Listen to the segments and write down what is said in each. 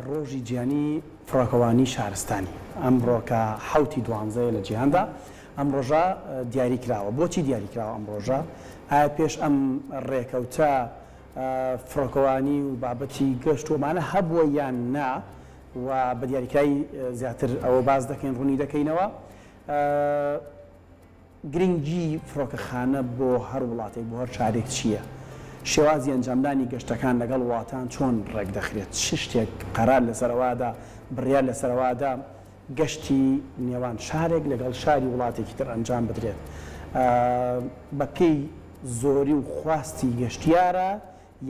ڕۆژی جیهانی فڕۆکەوانی شارستانی ئەمڕۆ کە حەوتی دوانزەیە لە جیهاندا ئەم ڕۆژە دیاری کراوە. بۆچی دیاری کراوە ئەم ڕۆژە؟ ئایا پێش ئەم ڕێکەوتە فڕۆکەوانی و بابەتی گەشت و ئەمانە هەبووە یان نا؟ و بە دیاریکرایی زیاتر ئەوە باس دەکەین ڕوونی دەکەینەوە. گرنگی فڕۆکەخانە بۆ هەر وڵاتێک، بۆ هەر شارێک چییە؟ شێوازی ئەنجامدانی گەشتەکان لەگەڵ وڵاتان چۆن ڕێکدەخرێت؟ چ شتێک قەرار لەسەر ئەوەدا، بڕیار لەسەر ئەوەدا گەشتی نێوان شارێک لەگەڵ شاری وڵاتێکی تر ئەنجام بدرێت؟ بەپێی زۆری و خواستی گەشتیارە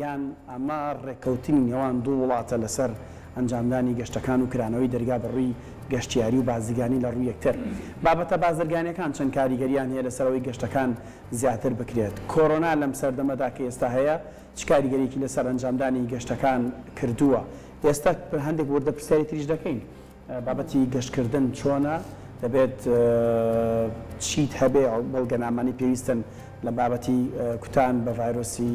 یان ئەمە ڕێککەوتنی نێوان دوو وڵاتە لەسەر ئەنجامدانی گەشتەکان و کرانەوەی دەرگا بە ڕووی گەشتیاری و بازرگانی لە ڕووی یەکتر. بابەتە بازرگانیەکان چەند کاریگەریان هەیە لەسەر ئەوەی گەشتەکان زیاتر بکرێت؟ کۆرۆنا لەم سەردەمەدا کە ئێستا هەیە چ کاریگەریەکی لەسەر ئەنجامدانی گەشتەکان کردووە؟ ئێستا هەندێک وردە پرسیاری تریش دەکەین. بابەتی گەشتکردن چۆنە؟ دەبێت چیت هەبێ ئەو بەڵگەنامانەی پێویستن لە بابەتی کوتان بە ڤایرۆسی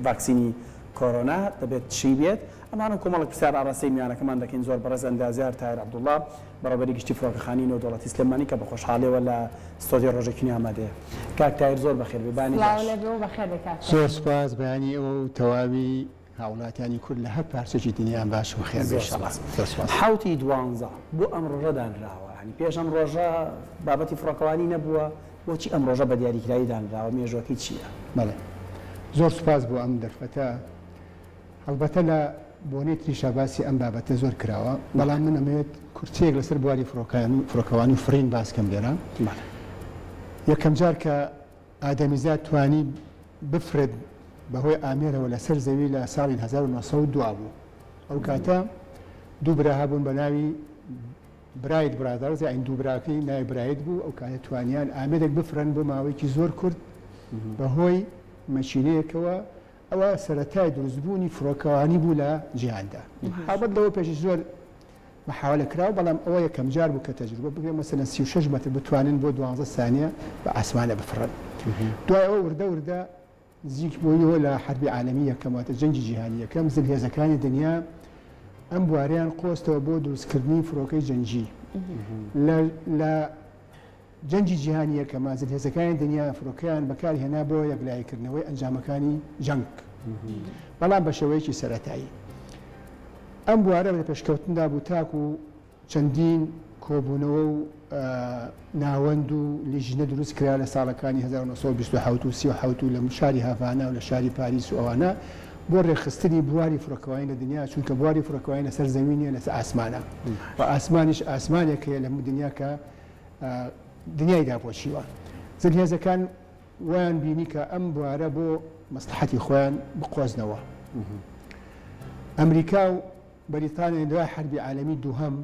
ڤاکسینی کۆرۆنا دەبێت چی بێت؟ ئەمانە و کۆمەڵێک پرسیار ئاڕاستەی میوانەکەمان دەکەین زۆر بەڕێز ئەندازیار تاهیر عەبدوڵا بەڕێوەبەری گشتی فڕۆکەخانەی نێودەوڵەتی سلێمانی کە بە خۆشحاڵیەوە لە ستۆدیۆی ڕۆژێکی نوێ ئامادەیە. کاک تاهیر زۆر بەخێر بێی بەیانی سڵاو باش. لێ بێ و بەخێر بێی کاک زۆر تاهیر. سوپاس بەیانی ئێوە و تەواوی هاوڵاتیانی کورد لە هەر پارچەکی دنیان باش و خێر بێ زۆر ئیشەڵا. سوپاس. زۆر سوپاس. حەوتی دوانزە بۆ ئەم ڕۆژە دانراوە یانی پێش ئەم ڕۆژە بابەتی فڕۆکەوانی نەبووە بۆچی ئەم ڕۆژە بە دیاریکراوی دانراوە مێژووەکەی چییە؟ بەڵێ زۆر سوپاس بۆ ئەم دەرفەتە. هەڵبەتە لە بۆنەی تریشا باسی ئەم بابەتە زۆر کراوە بەڵام من ئەمەوێت کورتەیەک لەسەر بواری فڕۆکەوانی و فڕین باس کەم لێرە. بەڵێ. یەکەم جار کە ئادەمیزاد توانی بفرێت بەهۆی ئامێرەوە لەسەر زەوی لە ساڵی 1902 بوو. ئەو کاتە دوو برا هەبوون بە ناوی برایت Brothers یاین دوو براکەی ناوی برایت بوو ئەو کاتە توانیان ئامێرێک بفرن بۆ ماوەیەکی زۆر کورت بەهۆی مەکینەیەکەوە ئەوە سەرەتای دروستبوونی فڕۆکەوانی بوو لە جیهاندا هەڵبەت لەوە پێشیش زۆر محاولە کراوە بەڵام ئەوە یەکەم جار بوو کە تەجروبە بکرێت مەسەلەن 36 مەتر بتوانن بۆ 12 سانیە بە ئاسمانە بفڕن دوای ئەوە وردە وردە نزیک بووینەوە لە حەربی عالەمی یەکەم واتە جەنگی جیهانی یەکەم زلهێزەکانی دنیا ئەم بواریان قۆستەوە بۆ دروستکردنی فڕۆکەی جەنگی لە لە جەنگی جیهانی یەکەما زلهێزەکانی دنیا فرۆکەیان بەکار هێنا بۆ یەکلاییکردنەوەی ئەنجامەکانی جەنگ، بەڵام بە شێوەیەکی سەرەتایی. ئەم بوارە لە پێشکەوتندا بوو تاکو چەندین کۆبوونەوە و ناوەند و لیژنە دروست کرا لە ساڵەکانی 1927 و 37 و لە شاری هاڤانا و لە شاری پاریس و ئەوانە بۆ ڕێکخستنی بواری فڕۆکەوانی لە دنیا، چونکە بواری فڕۆکەوانی لەسەر زەوی نییە لەسەر ئاسمانە و ئاسمانیش ئاسمانێک هەیە لە هەموو دنیا کە دنیای داپۆشیوە. زلهێزەکان وایان بینی کە ئەم بوارە بۆ مەسڵەحەتی خۆیان بقۆزنەوە. ئەمریکا و بەریتانیا دوای حەربی عالەمی دووهەم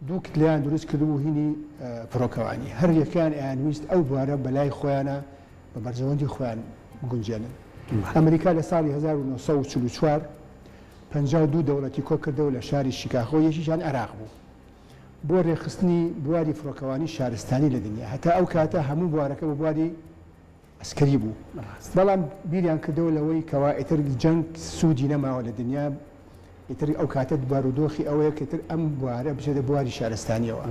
دوو کتلەیان دروست کردبوو هینی فڕۆکەوانی. هەر یەکەیان ئەیانویست ئەو بوارە بەلای خۆیانە بە بەرژەوەندی خۆیان بگونجێنن. ئەمریکا لە ساڵی 1944 52 دەوڵەتی کۆکردەوە لە شاری شیکاغۆ یەکێکیان عێراق بوو. بۆ رێکخستنی بواری فڕۆکەوانی شارستانی لە دنیا، هەتا ئەو کاتە هەموو بوارەکە بە بواری عەسکەری بوو، بەڵام بیریان کردەوە لەوەی کەوا ئیتر جەنگ سوودی نەماوە لە دنیا، ئیتر ئەو کاتە بارودۆخی ئەوەیە کە ئیتر ئەم بوارە بچێتە بواری شارستانیەوە،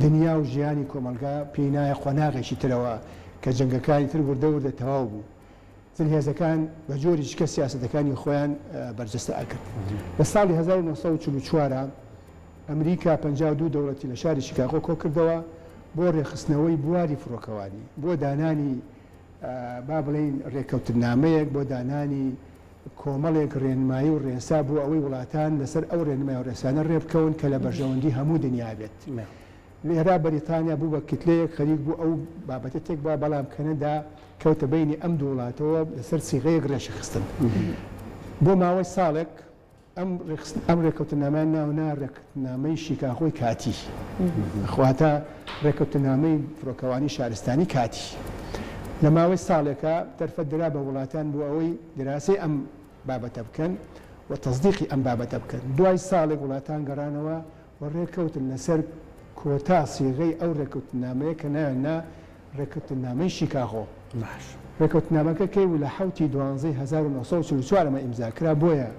دنیا و ژیانی کۆمەڵگا پێی نایە قۆناغێکی ترەوە کە جەنگەکانی تر وردە وردە تەواو بوو. زلهێزەکان بە جۆری شکە سیاسەتەکانی خۆیان بەرجەستە ئەکرد. لە ساڵی 1944 ئەمریکا 52 دەوڵەتی لە شاری شیکاگۆ کۆکردەوە بۆ رێکخستنەوەی بواری فڕۆکەوانی، بۆ دانانی با بڵێین رێککەوتننامەیەک، بۆ دانانی کۆمەڵێک رێنمایی و رێسا بۆ ئەوەی وڵاتان لەسەر ئەو رێنمای و رێسانە رێبکەون کە لە بەرژەوەندی هەموو دنیا بێت. لێرا بەریتانیا بوو بە کتلەیەک خەریک بوو ئەو بابەتە تێک با، بەڵام کەنەدا کەوتە بەینی ئەم دوو وڵاتەوە لەسەر سیغەیەک ڕێشی خستن. بۆ ماوەی ساڵێک ئەم ئەم ڕێککەوتننامەیان ناو نا ڕێککەوتننامەی شیکاغۆی کاتی، واتە ڕێککەوتننامەی فڕۆکەوانی شارستانی کاتی. لە ماوەی ساڵێکا دەرفەت درا بە وڵاتان بۆ ئەوەی دیراسەی ئەم بابەتە بکەن و تەسدیقی ئەم بابەتە بکەن. دوای ساڵێک وڵاتان گەڕانەوە و ڕێککەوتن لەسەر کۆتا سیغەی ئەو ڕێککەوتننامەیە کە ناویان نا ڕێککەوتننامەی شیکاغۆ. باش. ڕێککەوتننامەکە کەی بوو؟ لە حەوتی دوانزەی 1944 ئەمە ئیمزا کرا، بۆیە.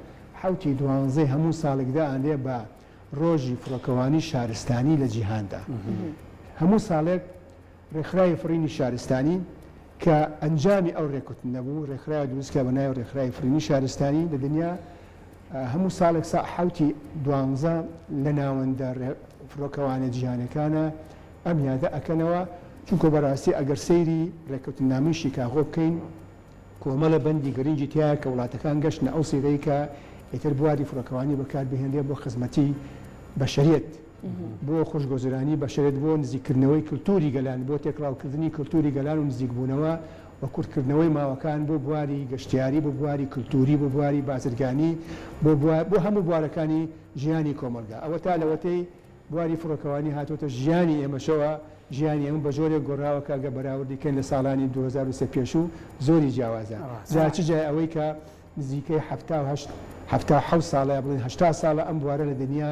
حەوتی دوانزەی هەموو ساڵێک دائەنرێ بە ڕۆژی فڕۆکەوانی شارستانی لە جیهاندا. هەموو ساڵێک ڕێکخراوی فڕینی شارستانی کە ئەنجامی ئەو ڕێکوتنە بوو، ڕێکخراوێک دروست کرا بە ناوی ڕێکخراوی فڕینی شارستانی لە دنیا، هەموو ساڵێک سا حەوتی دوانزە لە ناوەندە فڕۆکەوانە جیهانەکانە ئەم یادە ئەکەنەوە، چونکە بەڕاستی ئەگەر سەیری ڕێککەوتننامەی شیکاغۆ بکەین کۆمەڵە بەندی گرنگی تیایە کە وڵاتەکان گەشتنە ئەو سیغەی کە ئیتر بواری فڕۆکەوانی بەکار بهێنرێ بۆ خزمەتی بەشەریەت، بۆ خۆشگۆزرانی بەشەریەت، بۆ نزیککردنەوەی کلتوری گەلان، بۆ تێکڵاوکردنی کلتوری گەلان و نزیکبوونەوە و کورتکردنەوەی ماوەکان بۆ بواری گەشتیاری، بۆ بواری کلتوری، بۆ بواری بازرگانی، بۆ بۆ هەموو بوارەکانی ژیانی کۆمەڵگا. ئەوەتا لەوەتەی بواری فڕۆکەوانی هاتۆتە ژیانی ئێمەشەوە، ژیانی ئێمە بە جۆرێک گۆڕاوە کە گەر بەراوردی کەین لە ساڵانی 2003 پێشوو زۆری جیاوازە. جا چ جای ئەوەی کە نزیکەی 78، 77 ساڵە یا بڵێین 80 ساڵە ئەم بوارە لە دنیا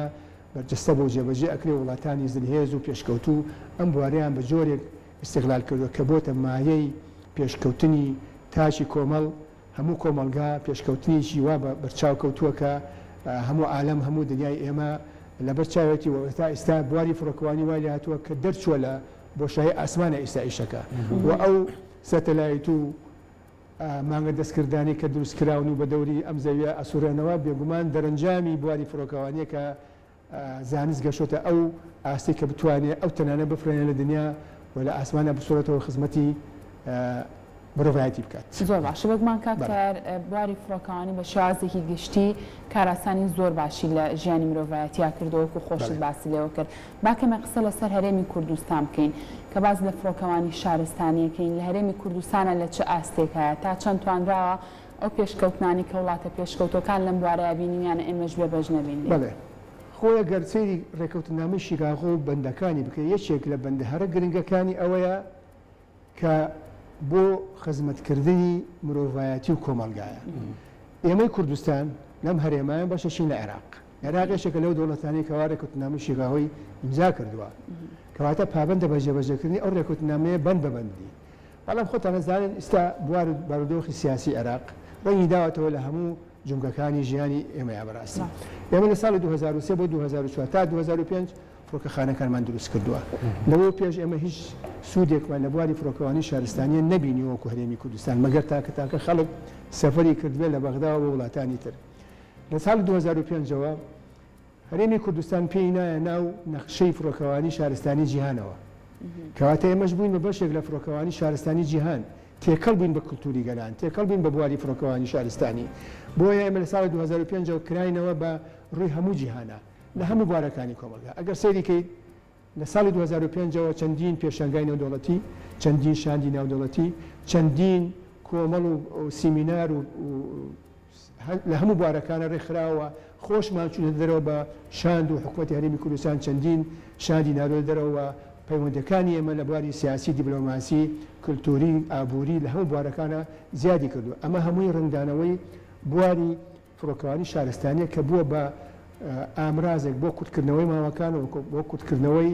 بەرجەستە بووە و جێبەجێ ئەکرێ و وڵاتانی زلهێز و پێشکەوتوو ئەم بوارەیان بە جۆرێک ئیستغلال کردووە کە بۆتە مایەی پێشکەوتنی تاکی کۆمەڵ، هەموو کۆمەڵگا پێشکەوتنێکی وا بە بەرچاو کەوتووە کە هەموو عالەم هەموو دنیای ئێمە لەبەر چاوێتی و تا ئیستا بواری فڕۆکەوانی وای لێهاتووە کە دەرچووە لە بۆشایی ئاسمانە ئیستا ئیشەکە و ئەو سەتەلایت و مانگە دەستکردانەی کە دروست کراون و بە دەوری ئەم زەویە ئەسوڕێنەوە بێگومان دەرەنجامی بواری فڕۆکەوانیە کە زانست گەشتۆتە ئەو ئاستەی کە بتوانێ ئەو تەنانە بفڕێنێ لە دنیا و لە ئاسمانا بسوڕێتەوە خزمەتی مرۆڤایەتی بکات. زۆر باشە بێگومان کاک بەڵێ. تایەر بواری فڕۆکەوانی بە شێوازێکی گشتی کارئاسانی زۆر باشی لە ژیانی مرۆڤایەتیا کردووە وەکو خۆشت بەڵێ. باسی لێوە کرد با کەمێک قسە لەسەر هەرێمی کوردستان بکەین کە باس لە فڕۆکەوانی شارستانیەکەین لە هەرێمی کوردستانە لە چ ئاستێکایە تا چەند توانراوە ئەو پێشکەوتنانەی کە وڵاتە پێشکەوتووەکان لەم بوارەیا بینیویانە ئێمەش بێ بەش نەبین لێی. بەڵێ. خۆی گەر سەیری ڕێکەوتننامەی شیکاغۆ و بەندەکانی بکەی یەکێک لە بەندە هەرە گرنگەکانی ئەوەیە کە بۆ خزمەتکردنی مرۆڤایەتی و کۆمەڵگایە. ئێمەی کوردستان لەم هەرێمایە بەشێکین لە عێراق. عێراق یەکێکە لەو دەوڵەتانەی کەوا ڕێکەوتننامەی شیکاغۆی ئیمزا کردووە. کەواتە پابەندە بە جێبەجێکردنی ئەو ڕێکەوتننامەیە بەند بە بەندی. بەڵام خۆتان ئەزانن ئیستا بوار و بارودۆخی سیاسی عێراق ڕەنگی داوەتەوە لە هەموو جومگەکانی ژیانی ئێمەیا بەڕاستی ئێمە لە ساڵی 2003 بۆ 2004 تا 2005 فڕۆکەخانەکانمان دروست کردووە لەوە پێش ئێمە هیچ سوودێکمان لە بواری فڕۆکەوانی شارستانیە نەبینی وەکو هەرێمی کوردستان مەگەر تاکە تاکە خەڵک سەفەری کردبێت لە بەغداوە بۆ وڵاتانی تر لە ساڵی 2005ەوە هەرێمی کوردستان پێی نایە ناو نەخشەی فڕۆکەوانی شارستانی جیهانەوە. کەواتە ئێمەش بووین بە بەشێک لە فڕۆکەوانی شارستانی جیهان، تێکەڵ بووین بە کلتوری گەلان، تێکەڵ بووین بە بواری فڕۆکەوانی شارستانی. بۆیە ئێمە لە ساڵی 2005 ەوە کراینەوە بە ڕووی هەموو جیهانا، لە هەموو بوارەکانی کۆمەڵگا. ئەگەر سەیری کەیت لە ساڵی 2005 ەوە چەندین پێشانگای نێودەوڵەتی، چەندین شاندی ناودەوڵەتی، چەندین کۆمەڵ و سیمینار و لە هەموو بوارەکانە رێکخراوە، خۆشمان چوینەتە دەرەوە بە شاند و حکومەتی هەرێمی کوردستان چەندین شاندی ناردۆتە دەرەوە و پەیوەندیەکانی ئێمە لە بواری سیاسی، دیبلۆماسی، کلتوری، ئابوری لە هەموو بوارەکانە زیادی کردوە. ئەمە هەمووی رەنگدانەوەی بواری فڕۆکەوانی شارستانیە کە بووە بە ئامرازێک بۆ کورتکردنەوەی ماوەکان و بۆ کورتکردنەوەی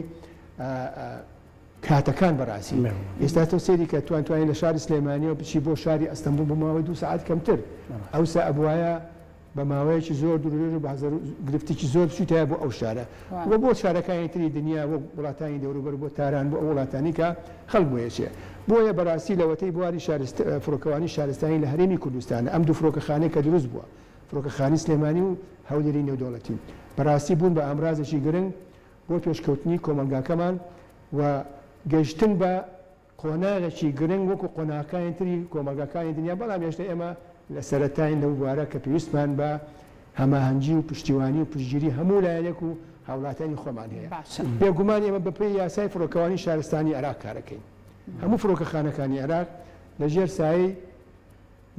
کاتەکان بەڕاستی ئێستا تۆ سەیری کە توان توانی لە شاری سلێمانیەوە بچی بۆ شاری ئەستەنبوڵ بۆ ماوەی دوو سەعات کەمتر ئەوسا ئەبوایە بە ماوەیەکی زۆر دوورودرێژ و بە گرفتێکی زۆر بچیتایە بۆ ئەو شارە و بۆ شارەکانی تری دنیا وەک وڵاتانی دەوروبەر بۆ تاران بۆ ئەو وڵاتانی کە خەڵک بۆ ئەچێ بۆیە بەڕاستی لەوەتەی بواری شارست فڕۆکەوانی شارستانی لە هەرێمی کوردستان ئەم دوو فڕۆکەخانەی کە دروست بووە فڕۆکەخانی سلێمانی و هەولێری نێودەوڵەتی بەڕاستی بوون بە ئامرازێکی گرنگ بۆ پێشکەوتنی کۆمەڵگاکەمان و گەیشتن بە قۆناغێکی گرنگ وەکو قۆناغەکانی تری کۆمەڵگاکانی دنیا، بەڵام هێشتا ئێمە لە سەرەتاین لەو بوارە کە پێویستمان بە هەماهەنگی و پشتیوانی و پشتگیری هەموو لایەنێک و هاوڵاتیانی خۆمان هەیە. باشە. بێگومان ئێمە بەپێی یاسای فڕۆکەوانی شارستانی عێراق کارەکەین. هەموو فڕۆکەخانەکانی عێراق لە ژێر سایەی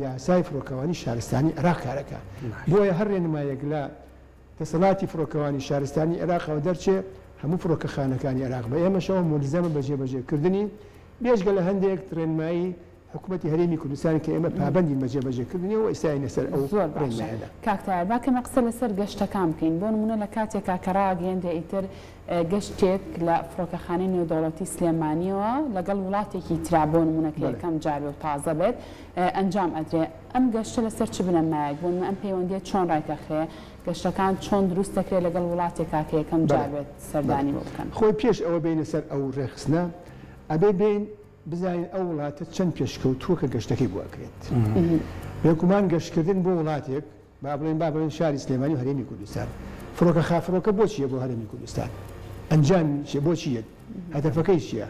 یاسای فڕۆکەوانی شارستانی عێراق کارەکا. بۆیە هەر ڕێنمایەک لە دەسەڵاتی فڕۆکەوانی شارستانی عێراقەوە دەرچێ، هەموو فڕۆکەخانەکانی عێراق بە ئێمەشەوە مولزەمە بە جێبەجێکردنی، بێجگە لە هەندێک ڕێنمایی حکومەتی هەرێمی کوردستان کە ئێمە پابەندین بە جێبەجێکردنیەوە ئێستاینە سەر ئەو زۆر باشە ڕێنمایەدا. کاک تایەر با کەمێ قسە لەسەر گەشتەکان بکەین بۆ نمونە لە کاتێکا کە ڕاگەیەندرێ ئیتر گەشتێک لە فڕۆکەخانەی نێودەوڵەتی سلێمانیەوە لەگەڵ وڵاتێکی ترا بۆ نمونە کە یەکەم جار بێ و تازە بێت ئەنجام ئەدرێ ئەم گەشتە لەسەر چ بنەمایەک بۆ نمونە ئەم پەیوەندیە چۆن ڕێکەخرێ گەشتەکان چۆن دروست دەکرێت لەگەڵ وڵاتێکا کە یەکەم جار بێت سەردانی بۆ بکەن؟ خۆی پێش ئەوە بێینە سەر ئەو ڕێکخستنە ئەبێ بێین بزانین ئەو وڵاتە چەند پێشکەوتووە کە گەشتەکەی بۆ ئەکرێت. بێگومان گەشتکردن بۆ وڵاتێک با بڵێین با بڵێین شاری سلێمانی و هەرێمی کوردستان فڕۆکە خا فڕۆکە بۆ چییە بۆ هەرێمی کوردستان ئەنجامی چیە بۆ چی یەت هەدەفەکەی چییە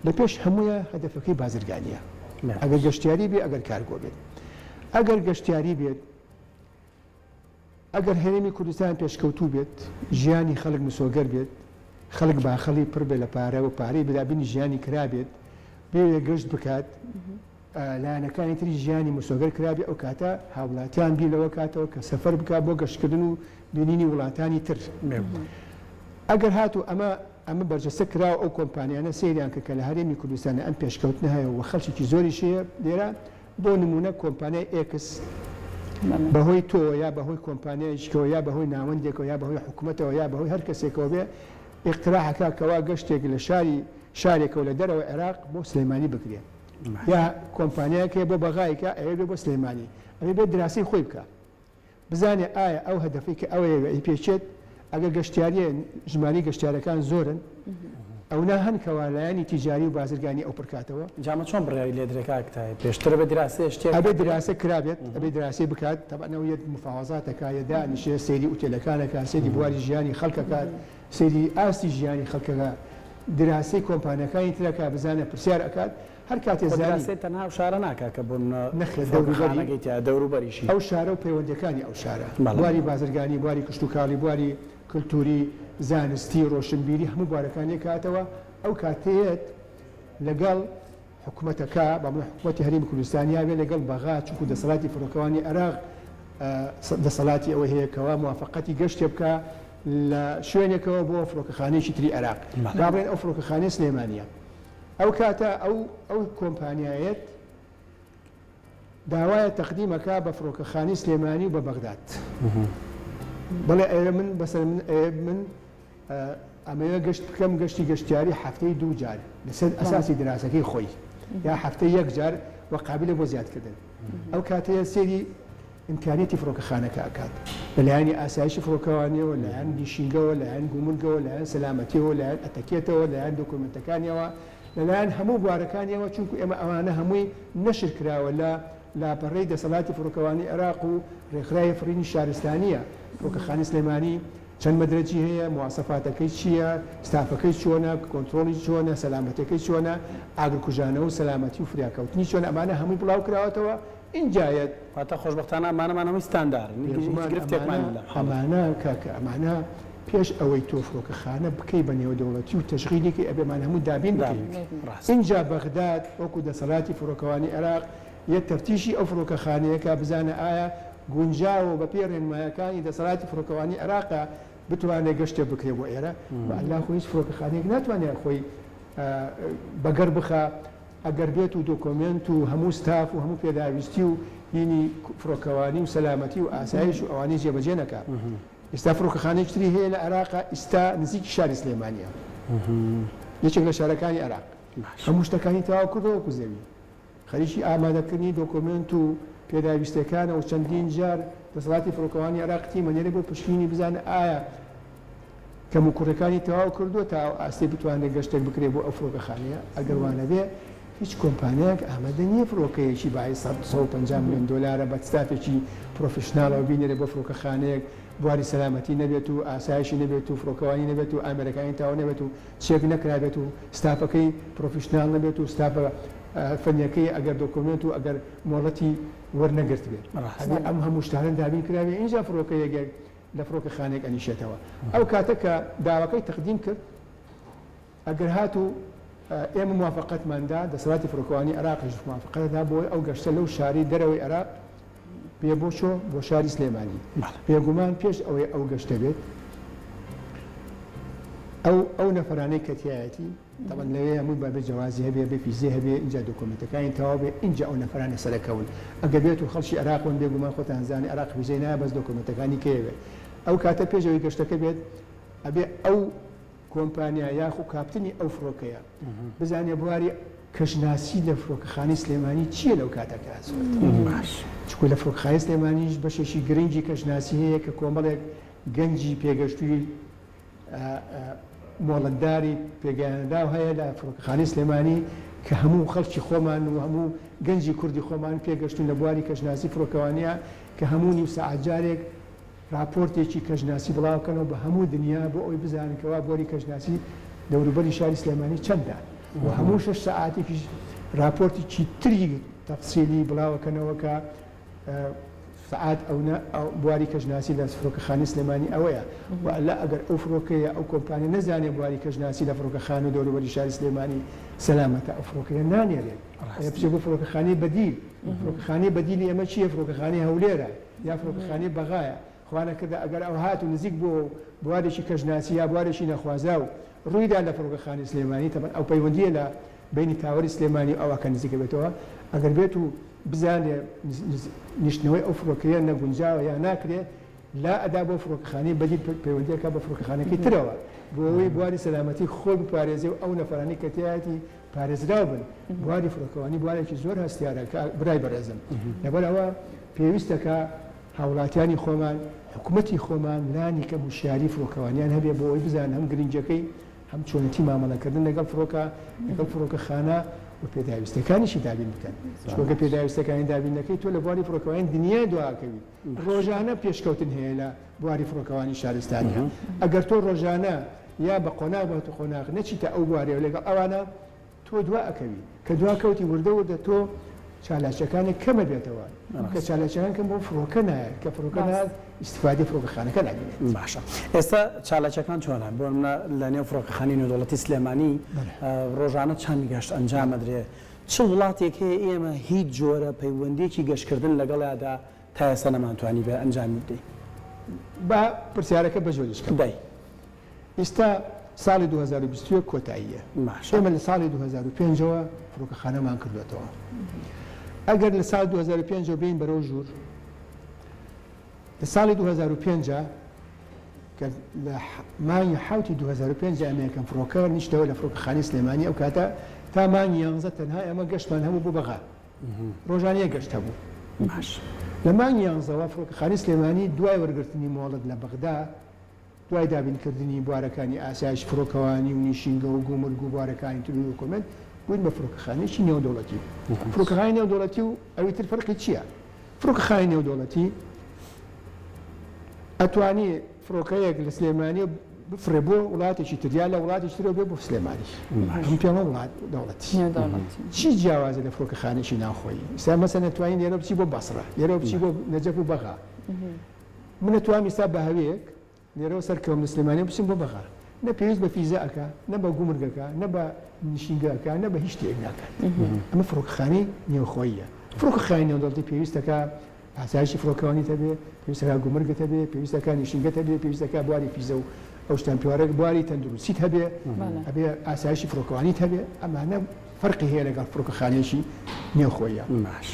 لە پێش هەموویە هەدەفەکەی بازرگانیە ئەگەر گەشتیاری بێ ئەگەر کارگۆ بێت ئەگەر گەشتیاری بێت ئەگەر هەرێمی کوردستان پێشکەوتوو بێت، ژیانی خەڵک مسۆگەر بێت، خەڵک باخەڵی پڕ بێت لە پارە و پارەی دابینی ژیانی کرابێت، بێوێ گەشت بکات، لایەنەکانی تری ژیانی مسۆگەر کرابێ ئەو کاتە هاوڵاتیان بیر لەوە کاتەوە کە سەفەر بکات بۆ گەشتکردن و بینینی وڵاتانی تر. ئەگەر هاتوو ئەمە ئەمە بەرجەستە کرا و ئەو کۆمپانیانە سەیریان کرد کە لە هەرێمی کوردستان ئەم پێشکەوتنە هەیە و خەڵکێکی زۆریش هەیە لێرە، بۆ نموونە کۆمپانیای ئێکس بەهۆی تۆوە یا بەهۆی کۆمپانیایەکیکەوە یا بەهۆی ناوەندێکەوە یا بەهۆی حکومەتەوە یا بەهۆی هەر کەسێکەوە بێ ئیقتراح ئەکا کەوا گەشتێک لە شاری شارێکەوە لە دەرەوەی عێراق بۆ سلێمانی بکرێ یا کۆمپانیایەک هەیە بۆ بەغایکە ئەوێ بێ بۆ سلێمانی ئەبێ بێ دراسەی خۆی بکا. بزانێ ئایا ئەو هەدەفەی کە ئەوەیەوێ ئەیپێکێت، ئەگەر گەشتیاریە ژمارەی گەشتیارەکان زۆرن ئەونا هەن کەوا لایەنی تیجاری و بازرگانی ئەو پڕکاتەوە. جا ئەمە چۆن بڕیاری لێ درێ کاک تاهیر؟ پێشتر ئەبێ دراسەیە شتێک ئەبێ دراسە کرابێت، ئەبێ دراسەی بکات، تەبعەن ئەو یەت مفاوەزات ئەکا، یە دانیشێ سەیری ئوتێلەکان ئەکا، سەیری بواری ژیانی خەڵک ئەکات، سەیری ئاستی ژیانی خەڵک ئەکا، دراسەی کۆمپانیاکانی تر ئەکا، بزانێ پرسیار ئەکات، هەر کاتێ خۆ زانی. دراسەی تەنها ئەو شارە ناکا کە بۆ نمونە نەخێر دەوروبەری فڕۆکەخانەکەی تیایە دەوروبەریشی. ئەو شارە و پەیوەندیەکانی ئەو شارە، بەڵێ. بواری بازرگانی، بواری کشتوکاڵی، بواری کلتوری، زانستی، ڕۆشنبیری هەموو بوارەکان یەکاتەوە، ئەو کاتەیەت لەگەڵ حکومەتەکە، با بڵێین حکومەتی هەرێمی کوردستان یا بێ لەگەڵ بەغا، چونکو دەسەڵاتی فڕۆکەوانی عێراق دەسەڵاتی ئەوەی هەیە کەوا موافەقەتی گەشتێ بکا لە شوێنێکەوە بۆ فڕۆکەخانەیەکی تری عێراق، بەڵێ. با بڵێین ئەو فڕۆکەخانەیە سلێمانیە. ئەو کاتە ئەو ئەو کۆمپانیایەت داوایە تەقدیم ئەکا بە فڕۆکەخانەی سلێمانی و بە بەغداد بەڵێ ئەوێ من بەسەر من ئەوێ من ئەمەوێ گەشت بکەم گەشتی گەشتیاری هەفتەی دوو جار لەسەر ئەساسی دراسەکەی خۆی یا هەفتەی یەک جار و قابلە بۆ زیادکردن ئەو کاتەیە سەیری ئیمکانیەتی فڕۆکەخانەکە ئەکات لە لایەنی ئاسایشی فڕۆکەوانیەوە، لایەن نیشینگەوە، لایەن گومرگەوە، لایەن سەلامەتیەوە، لایەن ئەتەکێتەوە، لایەن دۆکۆمێنتەکانیەوە، لە لایەن هەموو بوارەکانیەوە، چونکو ئێمە ئەوانە هەمووی نەشر کراوە لە لاپەڕەی دەسەڵاتی فڕۆکەوانی عێراق و ڕێکخراوی فڕینی شارستانیە، فڕۆکەخانەی سلێمانی چەند مەدرەجی هەیە، مواسەفاتەکەی چیە، ستافەکەی چۆنە، کۆنترۆڵی چۆنە، سەلامەتیەکەی چۆنە، ئاگرکوژانەوە و سەلامەتی و فریاکەوتنی چۆنە، ئەمانە هەمووی بڵاو کراوەتەوە، ئینجا یەت. واتە خۆشبەختانە ئەمانەمان هەمووی ستاندارن، هیچ بێگومان گرفتێکمان ئەمانە نیە لەم حاڵەتە. ئەمانە کاکە ئەمانە پێش ئەوەی تۆ فرۆکەخانە بکەی بە نێودەوڵەتی و تەشغیلی کەی ئەبێ ئەمانە هەموو دابین بکەی. دابین بکەی ڕاستە. ئینجا بەغداد وەکو دەسەڵاتی فڕۆکەوانی عێراق یەت تەفتیشی ئەو فڕۆکەخانەیە کا بزانە ئایا گونجاوە و بەپێی ڕێنمایەکانی دەسەڵاتی فڕۆکەوانی عێراقە بتوانێ گەشتێک بکرێ بۆ ئێرە. وەئەلا خۆ هیچ فڕۆکەخانەیەک ناتوانێ خۆی بەگەڕ بخا. ئەگەر بێت و دۆکۆمێنت و هەموو ستاف و هەموو پێداویستی و هینی فڕۆکەوانی و سەلامەتی و ئاسایش و ئەوانەی جێبەجێ نەکا. ئیستا فڕۆکەخانەیەکی تری هەیە لە عێراقا ئیستا نزیکی شاری سلێمانیە. یەکێک لە شارەکانی عێراق. هەموو شتەکانی تەواو کردووە وەکو زەوی. خەریکی ئامادەکردنی دۆکۆمێنت و پێداویستیەکانە و چەندین جار دەسەڵاتی فڕۆکەوانی عێراق تیم ئەنێرێ بۆ پشکنینی بزانێ ئایا کەموکوڕیەکانی تەواو کردووە تا ئەو ئاستەی بتوانرێت گەشتێک بکرێت بۆ ئەو فڕۆکەخانەیە، ئەگەر وانەبێ هیچ کۆمپانیایەک ئامادە نییە فڕۆکەیەکی بایی 150 ملیۆن دۆلارە بە ستافێکی پرۆفیشناڵەوە بینێرێت بۆ فڕۆکەخانەیەک بواری سەلامەتی نەبێت و ئاسایشی نەبێت و فڕۆکەوانی نەبێت و ئامێرەکانی تەواو نەبێت و چێک نەکرابێت و ستافەکەی پرۆفیشناڵ نەبێت و ستافە فەنیەکەی ئەگەر دۆکۆمێنت و ئەگەر مۆڵەتی وەرنەگرتبێت. ئەبێ ئەم هەموو شتانە دابین کرابێ ئینجا فڕۆکەیەک لە فڕۆکەخانەیەک ئەنیشێتەوە. ئەو کاتە کە داواکەی تەقدیم کرد، ئەگەر هاتوو ئێمە موافەقەتمان دا، دەسەڵاتی فڕۆکەوانی عێراقیش موافەقەت دا بۆ ئەو گەشتە لەو شارەی دەرەوەی عێراق بێ بۆ چۆ بۆ شاری سلێمانی. بێگومان پێش ئەوەی ئەو گەشتە بێت، ئەو ئەو نەفەرانەی کە تیایەتی. تەبعەن لەوێ هەمووی بە بێ جەوازی هەبێ بێ فیزەی هەبێ ئینجا دۆکۆمێنتەکانی تەواو بێ ئینجا ئەو نەفەرانە سەرەکەون ئەگەر بێت و خەڵکی عێراق بن بێگومان خۆتان زانن عێراق فیزەی نایە بەس دۆکۆمێنتەکانی کەیەوێ ئەو کاتە پێش ئەوەی گەشتەکە بێت ئەبێ ئەو کۆمپانیا یاخو کاپتنی ئەو فڕۆکەیە بزانێ بواری کەشناسی لە فڕۆکەخانەی سلێمانی چییە لەو کاتە کە باش چونکە لە فڕۆکەخانەی سلێمانیش بەشێکی گرنگی کەشناسی هەیە کە کۆمەڵێک گەنجی پێگەشتووی مۆڵەتداری پێگەیاندراو هەیە لە فڕۆکەخانەی سلێمانی کە هەموو خەڵکی خۆمان و هەموو گەنجی کوردی خۆمان پێگەشتوون لە بواری کەشناسی فڕۆکەوانیە کە هەموو نیو سەعات جارێک ڕاپۆرتێکی کەشناسی بڵاوکەنەوە بە هەموو دنیا بۆ ئەوەی بزانن کەوا بۆری کەشناسی دەوروبەری شاری سلێمانی چەندە و هەموو شەش سەعاتێکیش ڕاپۆرتێکی تری تەفسیلی بڵاوەکەنەوە کە سەعات ئەونە بواری کەشناسی لە فرۆکەخانەی سلێمانی ئەوەیە وەئەلا ئەگەر ئەو فرۆکەیە ئەو کۆمپانیا نەزانێ بواری کەشناسی لە فرۆکەخانە و دەوروبەری شاری سلێمانی سەلامەتە ئەو فرۆکەیە نانێرێت ئەیە بچێ بۆ فرۆکەخانەی بەدیل فرۆکەخانەی بەدیلی ئێمە چییە فرۆکەخانەی هەولێرە یا فرۆکەخانەی بەغایە خوا نەکردە ئەگەر ئەو هات و نزیک بووەوە و بوارێکی کەشناسی یا بوارێکی نەخوازراو ڕوویدا لە فڕۆکەخانەی سلێمانی تەبعەن ئەو پەیوەندییە لە بەینی تاوەری سلێمانی و ئەوە کە نزیک ئەبێتەوە ئەگەر بێت و بزانێ نیشتنەوەی ئەو فڕۆکەیە نەگونجاوە یا ناکرێ لا ئەدا بۆ فڕۆکەخانەی بەدیل پەیوەندی ئەکا بە فڕۆکەخانەکەی ترەوە بۆ ئەوەی بواری سەلامەتی خۆی بپارێزێ و ئەو نەفەرانەی کە تیایەتی پارێزراو بن بواری فڕۆکەوانی بوارێکی زۆر هەستیارە کە برای بەڕێزم لەبەر ئەوە پێویستە کە هاوڵاتیانی خۆمان، حکومەتی خۆمان لانی کەم وشیاری فڕۆکەوانیان هەبێ بۆ ئەوەی بزانن هەم گرنگیەکەی، هەم چۆنێتی مامەڵەکردن لەگەڵ فڕۆکە، لەگەڵ فڕۆکەخانە و پێداویستیەکانیشی دابین بکەن. چونکە گەر پێداویستیەکانی دابین نەکەی تۆ لە بواری فڕۆکەوانی دنیای دواکەوی. ڕۆژانە پێشکەوتن هەیە لە بواری فڕۆکەوانی شارستانیا. ئەگەر تۆ ڕۆژانە یا بە قۆناغ بە قۆناغ نەچیتە ئەو بوارەوە لەگەڵ ئەوانە، تۆ دوا ئەکەوی کە دوا کەوتی وردە وردە تۆ چالاکیەکانت کەم ئەبێتەوە کە چالاکیەکان کەم بۆ فڕۆکە نایەت کە فڕۆکە نایەت ئیستیفادەی فڕۆکەخانەکە نابینێت. باشە ئێستا چالاکیەکان چۆنە بۆ نمونە لە نێو فڕۆکەخانەی نێودەوڵەتی سلێمانی ڕۆژانە چەند گەشت ئەنجام ئەدرێ چ وڵاتێک هەیە ئێمە هیچ جۆرە پەیوەندیەکی گەشتکردن لەگەڵیادا تا ئێستا نەمانتوانیبێ ئەنجامی بدەین؟ با پرسیارەکە بە جۆریش کەم. دەی. ئیستا ساڵی 2021 کۆتاییە. باشە. ئێمە لە ساڵی 2005 ەوە فڕۆکەخانەمان کردووەتەوە. ئەگەر لە ساڵی 2005 ەوە بێین بەرەو ژوور، لە ساڵی 2005 کە لە مانگی حەوتی 2005 ئێمە یەکەم فڕۆکە نیشتەوە لە فڕۆکەخانەی سلێمانی، ئەو کاتە تا مانگی یانزە تەنها ئێمە گەشتمان هەبوو بۆ بەغا. ڕۆژانە یەک گەشت هەبوو. باش. لە مانگی یانزەوە فڕۆکەخانەی سلێمانی دوای وەرگرتنی مۆڵەت لە بەغدا، دوای دابینکردنی بوارەکانی ئاسایش فڕۆکەوانی و نیشینگە و گومرگ و بوارەکانی تر و دۆکۆمێنت، بووین بە فڕۆکەخانەیەکی نێودەوڵەتی. فڕۆکەخانەی نێودەوڵەتی و ئەوی تر فەرقی چییە؟ فڕۆکەخانەی نێودەوڵەتی ئەتوانی فڕۆکەیەک لە سلێمانیەوە بفڕێ بۆ وڵاتێکی تر یا لە وڵاتێکی ترەوە بێ بۆ سلێمانی. ئەم پێڵە وڵات دەوڵەتی. چی جیاوازە لە فڕۆکەخانەیەکی ناوخۆیی؟ ئیستا مەسەلەن ئەتوانی لێرەوە بچی بۆ بەسڕە، لێرەوە بچی بۆ نەجەف و بەغا. من ئەتوام ئیستا بە هەوێک لێرەوە سەرکەوم لە سلێمانیەوە بچم بۆ بەغا نە پێویست بە فیزە ئەکا نە بە گومرگ ئەکا نە بە نشینگە ئەکا نە بە هیچ شتێک ناکات ئەمە فڕۆکەخانەی نێوخۆییە فڕۆکەخانەی نێودەوڵەتی پێویست ئەکا ئاسایشی فڕۆکەوانیت هەبێ پێویست ئەکا گومرگت هەبێ پێویست ئەکا نشینگەت هەبێ پێویست ئەکا بواری فیزە و ئەو شتان پێوارێک بواری تەندروستیت هەبێ ئەبێ ئاسایشی فڕۆکەوانیت هەبێ ئەمانە فەرقی هەیە لەگەڵ فڕۆکەخانەیەکی نێوخۆیە. باش.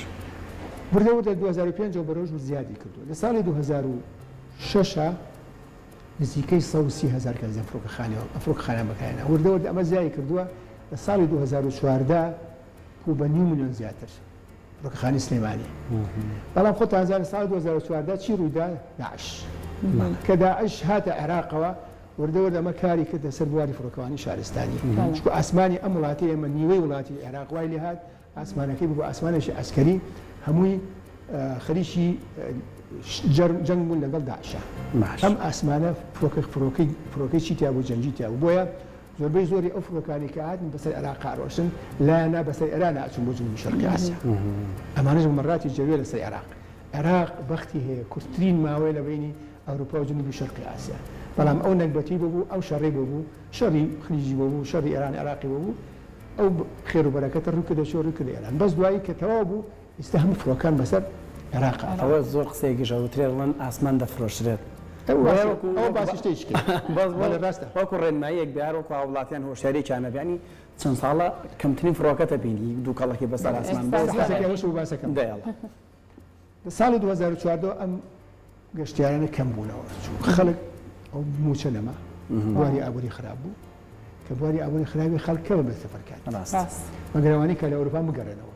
وردە وردە 2005 ەوە بەرەو ژوور زیادی کردووە. لە ساڵی 2006 نزیکەی 130 هەزار کەس لەم فڕۆکەخانەوە ئەم فڕۆکەخانە بەکارهێنا. وردە وردە ئەمە زیادی کردووە لە ساڵی 2014 بوو بە نیو ملیۆن زیاتر فڕۆکەخانەی سلێمانی. بەڵام خۆتان زانن ساڵی 2014 چی ڕوویدا؟ داعش. کە داعش هاتە عێراقەوە وردە وردە ئەمە کاری کردە سەر بواری فڕۆکەوانی شارستانی، چونکە ئاسمانی ئەم وڵاتەی ئێمە نیوەی وڵاتی عێراق وای لێهات ئاسمانەکەی بوو بە ئاسمانێکی عەسکەری هەمووی خەریکی جەنگ بوون لەگەڵ داعشا. ئەم ئاسمانە فڕۆکە فڕۆکەی فڕۆکەی چی تیا بوو جەنگی تیا بوو بۆیە زۆربەی زۆری ئەو فڕۆکانەی کە هاتن بەسەر عێراقا ڕۆشتن لایان نا بەسەر ئێرانا ئەچوون بۆ جنوبی شەرقی ئاسیا ئەمانەش بە مەڕاتی جەویە لەسەر عێراق عێراق بەختی هەیە کورتترین ماوەیە لە بەینی ئەوروپا و جنوبی شەرقی ئاسیا بەڵام ئەو نەگبەتی بۆ بوو ئەو شەڕەی بۆ بوو شەڕی خلیجی بۆ بوو شەڕی ئێران عێراقی بۆ بوو ئەو خێر و بەرەکەتە ڕووی کردە چۆ ڕووی کردە ئێران بەس دوایی کە تەواو بوو ئیستا هەموو فڕۆکان بەسەر عێراقا ئەوە زۆر قسەیەکیش ئەوترێت ڵێن ئاسمان دەفرۆشرێت. ئەوە باسی شتێکی کرد. بەس بەڵێ ڕاستە. وەکو ڕێنماییەک بێ هەر وەکو هاووڵاتیان هۆشیارییەکیان هەبێ یانی چەند ساڵە کەمترین فڕۆکەتە بینی دووکەڵەکەی بەسەر ئاسمان ئێستا بەرز حەزەکەی ئەوەش بوو باسەکەم. دەیەڵە. لە ساڵی 2014 ئەم گەشتیارانە کەم بوونەوە چونکە خەڵک ئەو مووچە نەما بواری ئابووری خراپ بوو کە بواری ئابووری خراپی خەڵک کەمە بێت سەفەر کات ڕاست. ڕاست. مەگەر ئەوانەی کە لە ئەوروپا بگەڕێنەوە.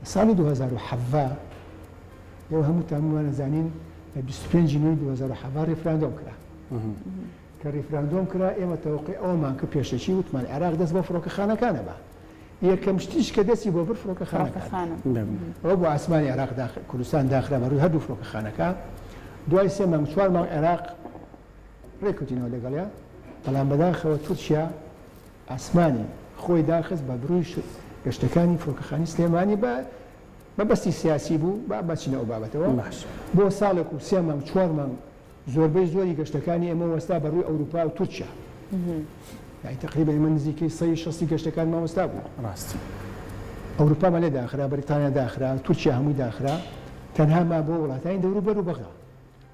لە ساڵی 2017 ئێوە هەمووتان هەموومان ئەزانین لە 25 نوێی 2017 ڕیفراندۆم کرا. کە ڕیفراندۆم کرا ئێمە تەوەقوعی ئەوەمان کرد پێشەکی وتمان عێراق دەست بۆ فڕۆکەخانەکانە با یەکەم شتیش کە دەستی بۆ برد فڕۆکەخانەکان ئەوە بۆ ئاسمانی عێراق کوردستان داخرا بە ڕووی هەردوو فڕۆکەخانەکە دوای سێ مانگ چوار مانگ عێراق ڕێکوتینەوە لەگەڵیا بەڵام بەداخەوە تورکیا ئاسمانی خۆی داخست بە بروی گەشتەکانی فڕۆکەخانی سلێمانی بە مەبەستی سیاسی بوو با بچینە ئەو بابەتەوە بۆ ساڵێک و سێ مانگ چوار مانگ زۆربەی زۆری گەشتەکانی ئێمە وەستا بە ڕووی ئەوروپا و تورکیا یانی تەقریبا ئێمە نزیکەی سەی شەستی گەشتەکانمان وەستا بوو. ڕاستە. ئەوروپامان لێ داخرا، بەریتانیا داخرا، تورکیا هەمووی داخرا، تەنها مابووە وڵاتانی دەوروبەر و بەغدا.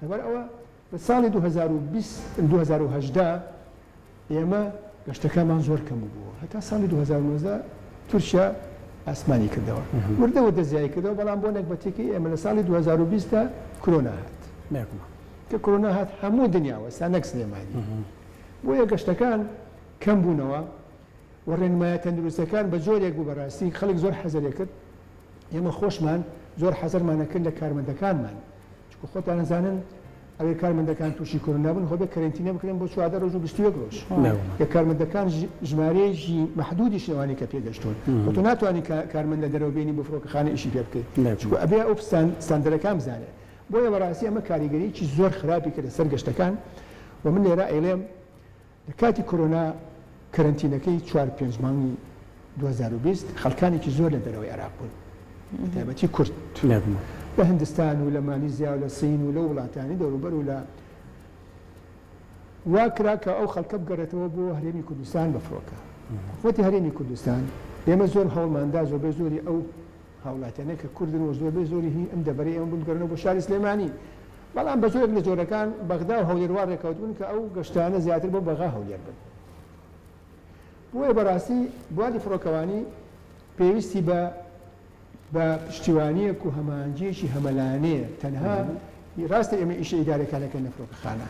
لەبەر ئەوە لە ساڵی 2020 2018 ئێمە گەشتەکانمان زۆر کەم بووبووەوە هەتا ساڵی 2019 تورکیا ئاسمانی کردەوە وردە وردە زیای کردەوە بەڵام بۆ نەگبەتێکی ئێمە لە ساڵی 2020 دا کرۆنا هات کە کرۆنا هات هەموو دنیا وەستا نەک سلێمانی بۆیە گەشتەکان کەم بوونەوە و ڕێنمایە تەندروستەکان بە جۆرێک بوو بەڕاستی خەڵک زۆر حەزەرێ کرد ئێمە خۆشمان زۆر حەزەرمانە کرد لە کارمەندەکانمان چونکە خۆتان ئەزانن ئەگەر کارمەندەکان تووشی کۆرۆنا بوون خۆ بێ کەرەنتینە بکرێن بۆ 14 ڕۆژ و 21 ڕۆژ کە کارمەندەکان ژمارەیەکی مەحدودیشن ئەوانەی کە پێگەشتوون خۆ تۆ ناتوانانی کارمەند لە دەرەوە بێنی بۆ فڕۆکەخانە ئیشی پێ بکەیت چونکە ئەبێ ئەو ستاندەرەکان بزانێت بۆیە بەڕاستی ئەمە کاریگەریی زۆر خراپی کردە سەر گەشتەکان و من لێرە ئەیڵێم لە کاتی کۆرۆنا کەرەنتینەکەی چوار پێنج مانگی 2020 خەڵکانێکی زۆر لە دەرەوەی عێراق بوون بە تایبەتی کورد لە هندستان و لە مالیزیا و لە سین و لەو وڵاتانی دەوروبەر و لە وا کرا کە ئەو خەڵکە بگەڕێتەوە بۆ هەرێمی کوردستان بە فڕۆکە حکومەتی هەرێمی کوردستان ئێمە زۆر هەوڵماندا زۆربەی زۆری ئەو هاوڵاتیانە کە کوردن و زۆربەی زۆری هی ئەم دەڤەرەی ئێمە بوون بگەڕێنەوە بۆ شاری سلێمانی بەڵام بە جۆرێک لە جۆرەکان بەغدا و هەولێر وا ڕێکەوتبوون کە ئەو گەشتانە زیاتر بۆ بەغا هەولێر بن. بۆیە بەڕاستی بواری فڕۆکەوانی پێویستی بە بە پشتیوانییەک و هەماهەنگییەکی هەمەلایەنەیە تەنها ڕاستە ئێمە ئیشە ئیدارەکان ئەکەن لە فڕۆکەخانە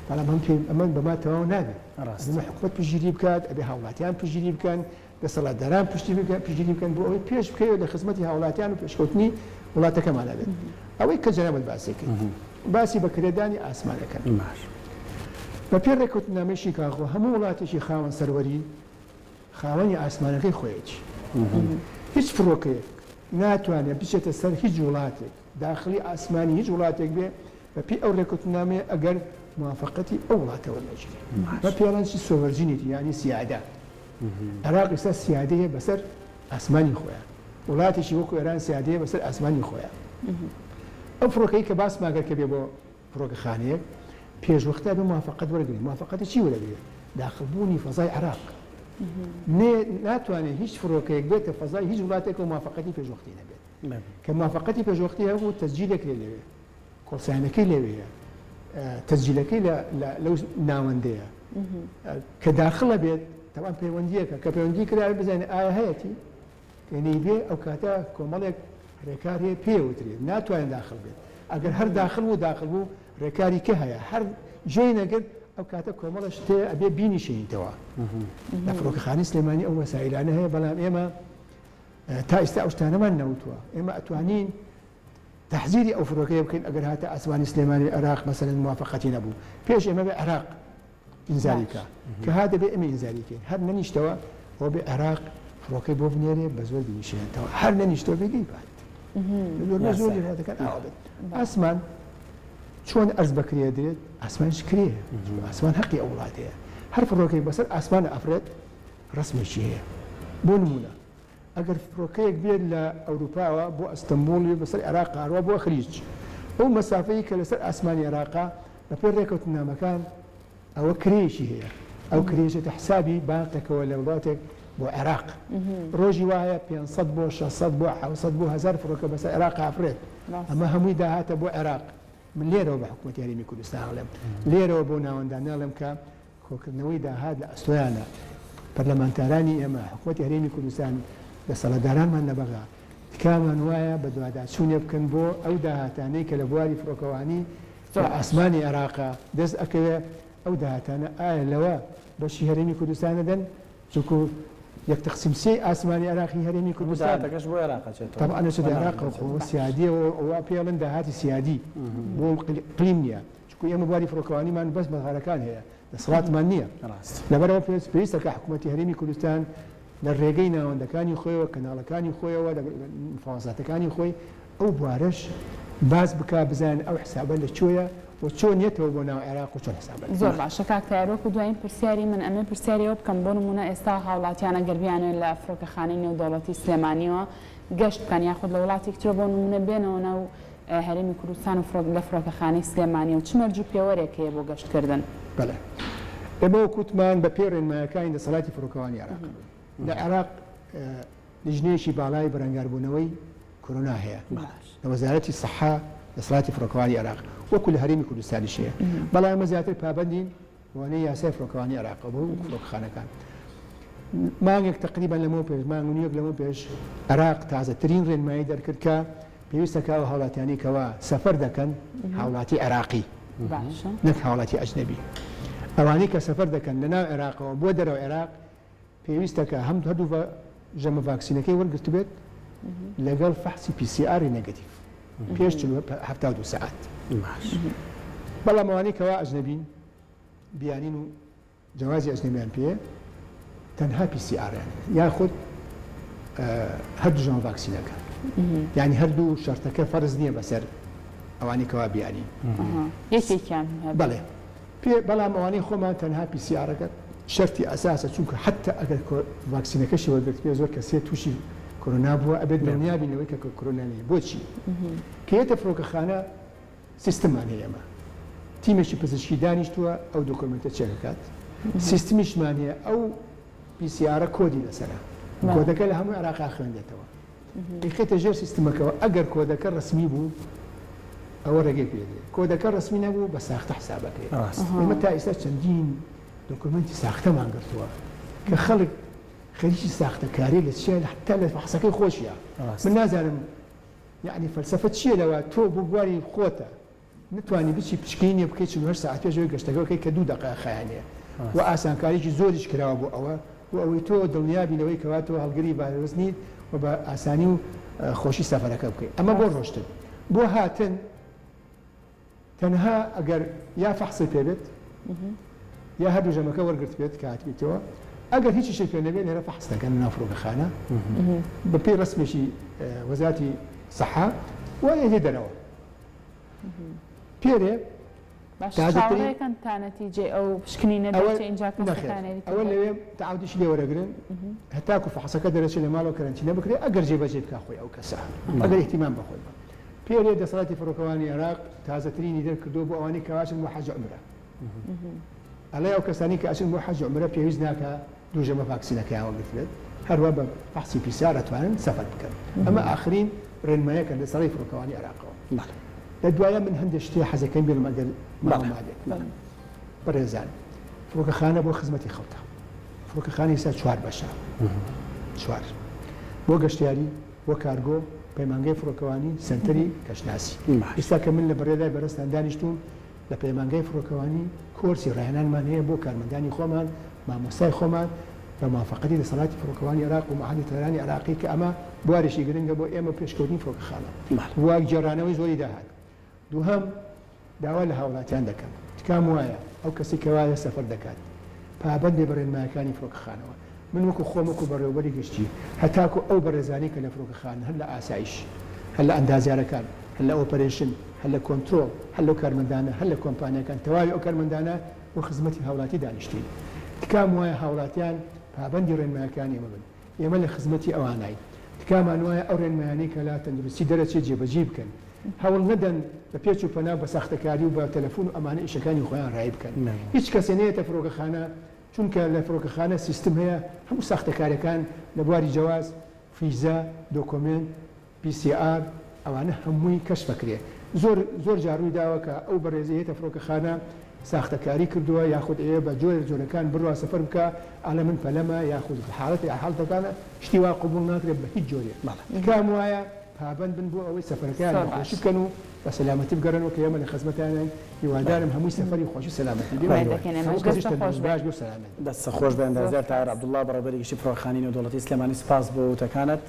بەڵام ئەم پێ ئەمە بەما تەواو نابێت ئەبێ حکومەت پشتگیری بکات ئەبێ هاوڵاتیان پشتگیری بکەن دەسەڵاتداران پشتگیری بکەن بۆ ئەوەی پێش بکەوێت لە خزمەتی هاوڵاتیان و پێشکەوتنی وڵاتەکەمانە بێت. ئەوەی کە جەنابت باسی کرد باسی بە کرێدانی ئاسمان ئەکەن. بە پێی ڕێککەوتننامەی شیکاغۆ هەموو وڵاتێکی خاوەن سەروەری خاوەنی ئاسمانەکەی خۆیەتی. هیچ فڕۆکەیەک ناتوانێت بچێتە سەر هیچ وڵاتێک داخڵی ئاسمانی هیچ وڵاتێک بێ بە پێی ئەو ڕێککەوتننامەیە ئەگەر موافەقەتی ئەو وڵاتە وەرنەگیرێ. بە پێڵەن چی sovereignty یانی سیادە. عێراق ئێستا سیادەیە بەسەر ئاسمانی خۆیان وڵاتێکی وەکو ئێران سیادەیە بەسەر ئاسمانی خۆیان ئەو فڕۆکەی کە باسمان کرد کە بێ بۆ فڕۆکەخانەیەک پێشوەختە بێ موافقەت وەرگێت موافقەتی چی وەرەگرێت داخڵبوونی فەزای عێراق نێ ناتوانێت هیچ فڕۆکەیەک بێتە فەزای هیچ وڵاتێک و موافقەتی پێشوەختی نەبێت کە موافقەتی پێشوەختی هەبوو تەسجیل دەکرێت لەوێ call sign ەکەی لەوێیە تەسجیلەکەی لەو ناوەندەیە کە داخڵە بێت تەوان پەیوەندیەکە کە پەیوەندی کرا بزانێت ئایا هەیەتی کە نەیبێ ئەو کاتە کۆمەڵێک ڕێکار هەیە پێ وترێت ناتوانێت داخل بێت ئەگەر هەر داخل بوو داخل بوو ڕێکاری کە هەیە هەر جێی نەگرت ئەو کاتە کۆمەڵە شتێ ئەبێ بینیشێنیتەوە لە فڕۆکەخانەی سلێمانی ئەو وەسائیلانە هەیە بەڵام ئێمە تا ئێستا ئەو شتانەمان نەوتووە ئێمە ئەتوانین تەحزیری ئەو فرۆکەیە بکەین ئەگەر هاتە ئاسمانی سلێمانی عێراق مەسەلەن موافەقەتی نەبوو پێش ئێمە بێ عێراق ئینزاری بکا کە هات دەبێ ئێمە ئینزاری کەین هەر نەنیشتەوە ئەوە بێ عێراق فڕۆکەی بۆ بنێرێ بە زۆر بینیشێنێتەوە هەر نەنیشتەوە بێ لێی بات زۆربەی زۆری وڵاتەکان ئاوا بێت ئاسمان چۆن ئەرز بەکرێ درێت ئاسمانیش کرێ ئاسمان هەقی ئەو وڵاتەیە هەر فڕۆکەیەک بەسەر ئاسمانە ئەفرێت ڕسمێکی هەیە بۆ نمونە ئەگەر فڕۆکەیەک بێت لە ئەوروپاوە بۆ ئەستەنبوڵ بێت بەسەر عێراقا هەروا بۆ خلیج ئەو مەسافەی کە لەسەر ئاسمانی عێراقا بەپێی ڕێکەوتننامەکان ئەوە کرێیەکی هەیە ئەو کرێیە چێتە حسابی بانقێکەوە لە وڵاتێک بۆ عێراق ڕۆژی وا هەیە 500 بۆ 600 بۆ 700 بۆ 1000 فڕۆکە بەسەر عێراقا ئەفڕێت ئەمە هەمووی داهاتە بۆ عێراق. من لێرەوە بە حکوومەتی هەرێمی کوردستان ئەڵێم، لێرەوە بەو ناوەندانە ئەڵێم کە کۆکردنەوەی داهات لە ئەستۆیانە، پەرلەمانتارانی ئێمە، حکوومەتی هەرێمی کوردستان، دەسەڵاتدارانمان لە بەغا، تکامان وایە بەدواداچوونێ بکەن بۆ ئەو داهاتانەی کە لە بواری فڕۆکەوانی لە ئاسمانی عێراقا دەست ئەکەوێ، ئەو داهاتانە ئایا لەوە بەشی هەرێمی کوردستان ئەدەن؟ چونکو یەک تەقسیم سێی ئاسمانی عێراق هی هەرێمی هەموو کوردستانە. داهاتەکەش بۆ عێراق ئەچێتەوە. تەبعەن ئەچێتە بۆ عێراقەوە، ناوەند خۆ ئەوە سیادییە و ئەوە پێی ئەڵێن داهاتی سیادی بۆ قلیم نییە، چونکو ئێمە بواری فڕۆکەوانیمان بەس مەغارەکان هەیە، دەسەڵاتمان نییە. ڕاست. لەبەرئەوە پێویستە کە حکومەتی هەرێمی کوردستان لە ڕێگەی ناوەندەکانی خۆیەوە، کەناڵەکانی خۆیەوە، لە مفاوەزاتەکانی خۆی ئەو بوارەش باس بکا بزانن ئەو حسابە لە کوێیە و چۆن یەتەوە بۆ ناو عێراق و چۆن حساب ئەکرێ. زۆر باشە کاک تایەر وەکو دوایین پرسیاری من ئەمەوێ پرسیاری ئەوە بکەم بۆ نموونە ئێستا هاوڵاتیان ئەگەر بیانەوێت لە فڕۆکەخانەی نێودەوڵەتی سلێمانیەوە گەشت بکەن یاخود لە وڵاتێکی ترەوە بۆ نموونە بێنەوە ناو هەرێمی کوردستان و لە فڕۆکەخانەی سلێمانیەوە چ مەرج و پێوەرێک هەیە بۆ گەشت کردن؟ بەڵێ ئێمە وەک وتمان بە پێی ڕێنمایەکانی دەسەڵاتی فڕۆکەوانی عێراق لە عێراق لیژنەیەکی باڵای بەرەنگاربوونەوەی کۆرۆنا هەیە لە وەزارەتی سەحە دەسەڵاتی فڕۆکەوانی عێراق وەکو لە هەرێمی کوردستانیش هەیە بەڵام ئێمە زیاتر پابەندین بەوانەی یاسای فڕۆکەوانی عێراقەوە بۆ فڕۆکەخانەکان مانگێک تقریبا لەمەو پێش مانگ و نیوێک لەمەو پێش عێراق تازەترین ڕێنمایی دەرکرد کە پێویستە کە ئەو هاوڵاتیانەی کەوا سەفەر دەکەن هاوڵاتی عێراقی نەک هاوڵاتی ئەجنەبی ئەوانەی کە سەفەر دەکەن لە ناو عێراقەوە بۆ دەرەوە عێراق پێویستە کە هەم هەردوو ژەمە ڤاکسینەکەی وەرگرتبێت لەگەڵ فەحسی PCR ی negative پێش 72 سەعات. بەڵام ئەوانەی کەوا ئەجنەبین بیانین و جەوازی ئەجنەبیان پێیە تەنها PCR یان یاخود هەردوو ژەمە ڤاکسینەکە یعنی هەردوو شەرتەکە فەرز نییە بەسەر ئەوانەی کەوا بیانین یەکێکیان بەڵێ پێ بەڵام ئەوانەی خۆمان تەنها PCR ەکە شەرتی ئەساسە چونکە حەتتا ئەگەر ڤاکسینەکەشی وەرگرتبێ زۆر کەسێ توشی کۆرۆنا بووە ئەبێت دڵنیا بین لەوەی کە کۆرۆنا نیە بۆچی کە یەتە فڕۆکەخانە سیستممان هەیە ئێمە تیمێکی پزیشکی دانیشتووە ئەو document ە check ئەکات سیستمیشمان هەیە ئەو PCR ە کۆدی لەسەرە کۆدەکە لە هەموو عێراقا خوێندێتەوە ئەیخەیتە ژێر سیستمەکەوە ئەگەر کۆدەکە ڕەسمی بوو ئەوە ڕێگەی پێ دێ کۆدەکە ڕەسمی نەبوو بە ساختە حسابەکەی ئێمە تا ئێستا چەندین document ی ساختەمان گرتووە کە خەڵک خەریکی ساختەکاری لە چیا حتا لە فەحسەکەی خۆشیە من نازانم یعنی فەلسەفە چییە لەوە تۆ بۆ بواری خۆتە نەتوانی بچی پشکنینێ بکەی 48 سەعات پێش ئەوەی گەشتەکە بکەی کە دوو دەقە خایەنێ و ئاسانکاریی زۆریش کراوە بۆ ئەوە بۆ ئەوەی تۆ دڵنیا بی لەوەی کەوا تۆ هەڵگری ڤایرۆس نیت و بە ئاسانی و خۆشی سەفەرەکە بکەی ئەمە بۆ ڕۆشتن بۆ هاتن تەنها ئەگەر یا فەحسی پێ بێت یا هەردوو ژەمەکە وەرگرتبێت کە هاتبیتەوە ئەگەر هیچیشی پێ نەبێت لێرە فەحس دەکەن لەناو فڕۆکەخانە بەپێی ڕەسمێکی وەزارەتی سەحە و ئێ دەرەوە پێرێ تازەترین تا نەتیجەی ئەو پشکنینە دەرچێ ئینجا کەسەکان ئەوە لەوێ تەعاودیشی لێ وەرەگرن هەتاکو فەحسەکە دەرەچێ لە ماڵەوە کەرەنتینە بکرێ ئەگەر جێبەجێ بکا خۆی ئەو کەسە ئەگەر ئیهتیمام بە خۆی بە پێرێ دەسەڵاتی فڕۆکەوانی عێراق تازەترینی دەرکردووە بۆ ئەوانەی کە ئەچن بۆ حەج عومرە ئەڵێ ئەو کەسانی کە ئەچن بۆ حەج عومرە پێویست ناکا دوو ژەمە ڤاکسینەکەیان وەرگرتبێت، هەروا بە فەحسی PCR ئەتوانن سەفەر بکەن. ئەمە ئاخرین ڕێنمایەکە لە سەرای فڕۆکەوانی عێراقەوە. لە دوایە من هەندێک شتێ حەزەکەم بێڵم ئەگەر ماوە مابێت. بەڕێزان فڕۆکەخانە بۆ خزمەتی خەڵکە. فڕۆکەخانە ئێستا چوار بەشە. چوار. بۆ گەشتیاری، بۆ کارگۆ، پەیمانگای فڕۆکەوانی، سەنتەری کەشناسی. ئێستا کە من لە بەڕێلای بەڕێزتان دانیشتووم، لە پەیمانگای فڕۆکەوانی کۆرسی ڕاهێنانمان هەیە بۆ کارمەندانی خۆمان، مامۆستای خۆمان، بە موافەقەتی دەسەڵاتی فڕۆکەوانی عێراق و مەعهەدی تەیرانی عێراقی کە ئەمە بوارێکی گرنگە بۆ ئێمە و پێشکەوتنی فڕۆکەخانە و گێڕانەوەی زۆری داهات. دووهەم، داوا لە هاوڵاتیان دەکەم، تکام وایە ئەو کەسەی کەوا سەفەر دەکات پابەند بێ بە ڕێنمایەکانی فڕۆکەخانەوە. من وەکو خۆم وەکو بەڕێوەبەری گشتی هەتاکو ئەو بەڕێزانەی کە لە فڕۆکەخانەن هەر لە ئاسایش، هەر لە ئەندازیارەکان، هەر لە operation، هەر لە کۆنترۆڵ، هەر لەو کارمەندانە، هەر لە کۆمپانیاکان، تەواوی ئەو کارمەندانە بۆ خزمەتی هاوڵاتی دانیشتوین. تکام وایە هاوڵاتیان پابەندی ڕێنمایەکانی ئێمە بن. ئێمە لە خزمەتی ئەواناین. تکامان وایە ئەو ڕێنمایانەی کە لە تەندروستی دەرەچێت جێبەجێی بکەن. هەوڵ نەدەن بە پێچ و پەنا و بە ساختەکاری و بە تەلەفون و ئەمانە ئیشەکانی خۆیان ڕایی بکەن. هیچ کەسێ نەیەتە فڕۆکەخانە چونکە لە فڕۆکەخانە سیستم هەیە هەموو ساختەکاریەکان لە بواری جەواز، فیزە، document، PCR. ئەوانە هەمووی کەشف ئەکرێ. زۆر زۆر جار ڕووی داوە کە ئەو بەڕێزەی یەتە فڕۆکەخانە ساختەکاری کردووە یاخود ئەیەوێ بە جۆرە جۆرەکان بڕوا سەفەر بکا ئەڵێ من پەلەمە یاخود حاڵەتێ حاڵەتەکانە شتی وا قبوڵ ناکرێ بە هیچ جۆرێ. تکام وایە پابەند بن بۆ ئەوەی سەفەرەکەیان زۆر بە خۆشی باش. بکەن و بە سەلامەتی بگەڕێنەوە کە ئێمە لە خزمەتیانین هیوادارم هەمووی سەفەری خۆشی و سەلامەتی بێ هیوای دەکەین ئێمەش. هەموو کەسیش دەستت خۆش تەندروست بێ. باش بێ و سەلامەت بێ. دەستت خۆش بێ زۆر ئەندازیار تاهیر سوپاس. عەبدوڵڵا بەڕێوەبەری گشتی فڕۆکەخانەی نێودەوڵەتی سلێمانی سوپاس بۆ وتەکانت.